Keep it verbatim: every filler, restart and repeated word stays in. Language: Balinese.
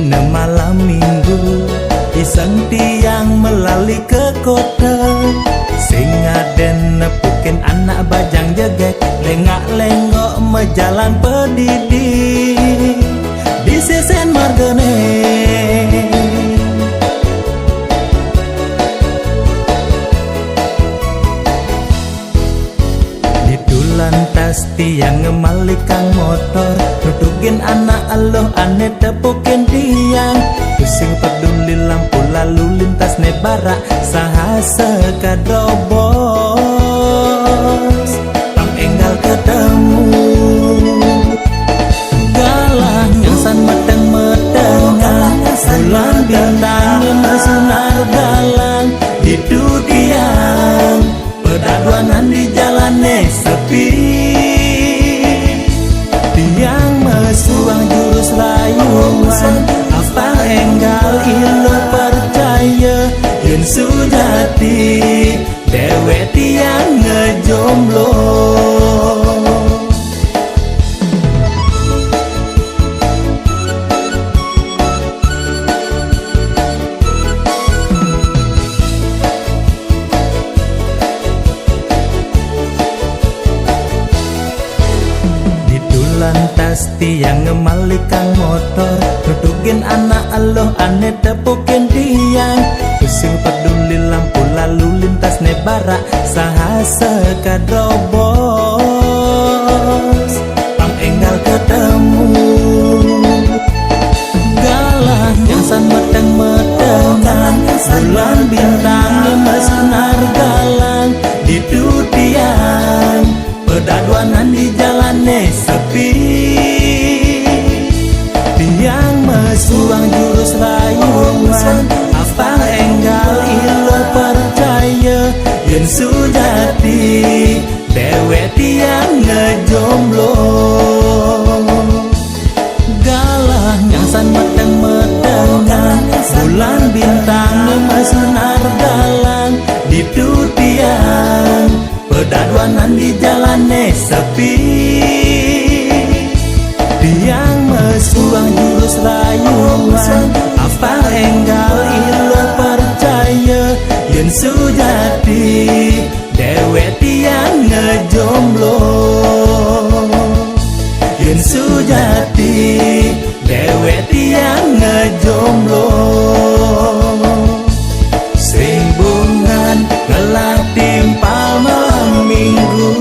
Neh malam minggu, iseng tiang melali ke kota. Sing aden nepukin anak bajang jegek, lengak-lengok mejalan pedidi di sesen margane. Ditu lantas tiang ngemalikang motor, nutugin anak eluh ane tepukin tiang. Tusing peduli lampu lalu lintas ne barak, saha seka dobos, pang enggal ketemu. Galah nyangsan meteng-metengan, bulan bintang mesunar galang, ditu tiang pedaduanan di jalane sepi. Tiang mesuang jurus layuan, apang enggal iluh percaya, yen sujati dewek tiang ngejomblo. Ditu lantas tiang ngemalikang motor, nutugin anak eluh ane tepukin tiang. Tusing peduli lampu lalu lintas ne barak, saha seka dobos, pang enggal ketemu. Galah nyangsan meteng-metengan, bulan bintang mesunar galang, ditu tiang pedaduanan di jalane sepi. Tiang mesuang jurus layuan, apang enggal iluh percaya, yen sujati dewek tiang ngejomblo. Galah nyangsan meteng-metengan, bulan bintang mesunar galang, ditu tiang pedaduanan di jalane sepi. Tiang mesuang jurus layuan, apang enggal iluh percaya, yen sujati dewek tiang ngejomblo. Yen sujati dewek tiang ngejomblo. Sing bungan ngelah timpal malam minggu,